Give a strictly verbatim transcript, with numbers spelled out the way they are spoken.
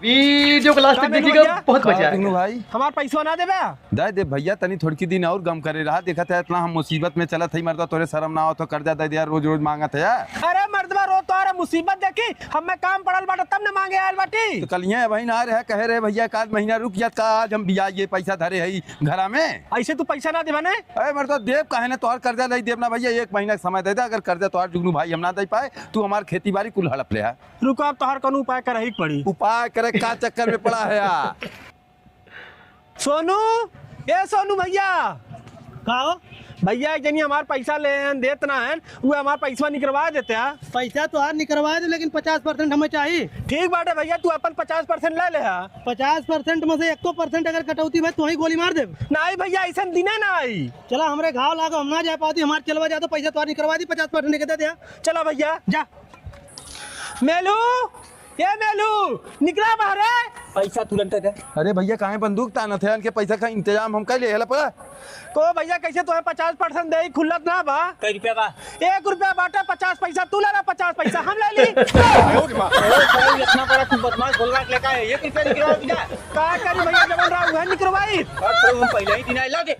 वीडियो को लास्ट तक देखिएगा, बहुत मजा आएगा। भाई, हमार पैसवा ना देबे? दे दे भइया, तनी थोड़की दिन और गम करे रहा। देखत है इतना हम मुसीबत में चलत हई, मर्दा तोरे शर्म ना आवत हो, कर्जा दे दे यार, रोज रोज मांगत है यार। अरे मर्दवा, रोज तोहरे मुसीबत देखी, हमें काम पड़ल बाटे तब न मांगे आयल बाटी। तो कलिया भाई ना रहे, कहे रहे भइया एक आध महीना रुक जात का, आज हम बियाज ये पैसा धरे हई घरा में। ऐसे तू पैसा ना देबा ने? अरे मर्दा देब काहे ना, तोहर कर्जा नहीं देब ना भइया, एक महीना के समय दे दे, अगर कर्जा तोहर जुगनू भाई हम ना दे पाए, तू हमार खेती बारी कुल हड़प ले है। रुको, अब तोहर कौनो उपाय करही के पड़ी। उपाय करे का चक्कर में पड़ा है यार? सोनू, ए सोनू भइया। का हो? भइया, एक जनी हमार पैसा ले हैं, देत ना हैं, वो हमार पैसवा निकरवा देते हैं। पैसा तोहार निकरवा दे, लेकिन पचास परसेंट हमें चाही। ठीक बाटे भइया, तू अपन पचास परसेंट ले ले हा। पचास परसेंट में से एको परसेंट अगर कटौती भई, तो ही गोली मार देब। नहीं भइया, ऐसन दिने ना आई। चला, हमरे घाव लागो, हम ना जा पाती, हमार चलवा जा, तो पैसा तोहार निकरवा दी, पचास परसेंट के दे दे। चला भइया। जा। मेलू, ए मेलू, निकला बाहरे। पैसा तुरंत दे। अरे भइया, काहे बंदूक तानत है? इनके पैसा का इंतजाम हम कर ले, हेला पड़ा। को भइया, कैसे तोहे पचास परसेंट देई, खुल्लत ना बा? कई रुपया बा? एक रुपया बाटे, पचास पैसा तू ले ला, पचास पैसा हम ले ली। ओ भाई, इतना बड़ा तू बदमाश बोलवा के लेका है, एक रुपया निकलवा दीजा। का करी भइया, जवन रहा उहे निकलवाई। और तो हम पहले ही दिन आइला दे।